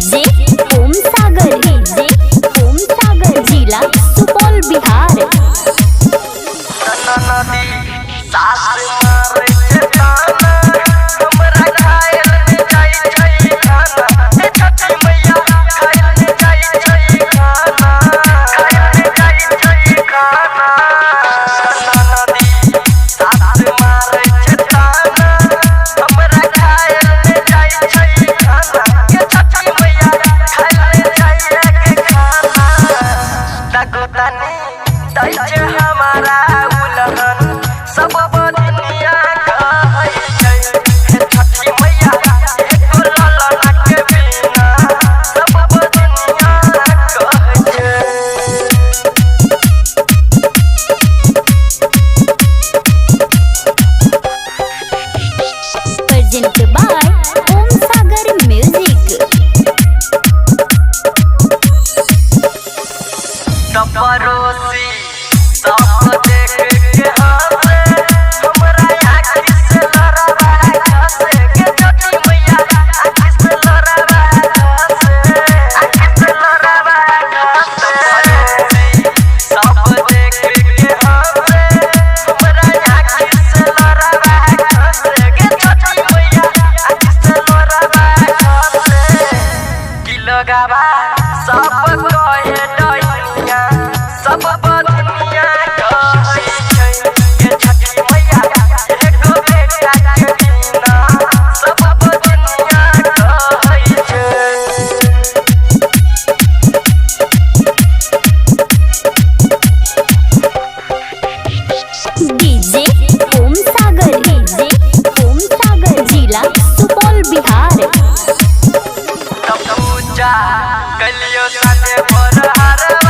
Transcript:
DJ ओम सागर, DJ ओम सागर, जिला सुपौल, बिहार। नदी सास मारे छै ताना, हमरा खायल ने जाइ छै खाना। हे छठी मैया, खायल ने जाइ छै खाना, खायल ने जाइ छै खाना। नदी सास मारे छै ताना, हमरा खायल ने जाइ छै खाना। हे छठी मैया, खायल ने जाइ के खाना। तगोतनी दै छै हमारा उलहन, सब बदनिया कहै छै। हे छठी मैया, एको ललना के बिना सब बदनिया कहै छै। Present by Om Sagar music. त पड़ोसी सब देख के हंसे, हमरा आँखि से लड़वा खसे। के छठी मैया, आँखि से लड़वा खसे, आँखि से लड़वा खसे। पड़ोसी सब देख के हंसे, हमरा आँखि से लड़वा खसे। के छठी मैया, आँखि से लड़वा खसे। की लगावा सब कहे डैनिया, सब बदनिया कहै छै। के छठी मैया, एगो बेटा के बिना सब बदनिया कहै छै। डीजे ओम सागर, डीजे ओम सागर, जिला सुपौल, बिहार। तब पूजा कलियो साँझे भोर हरवा।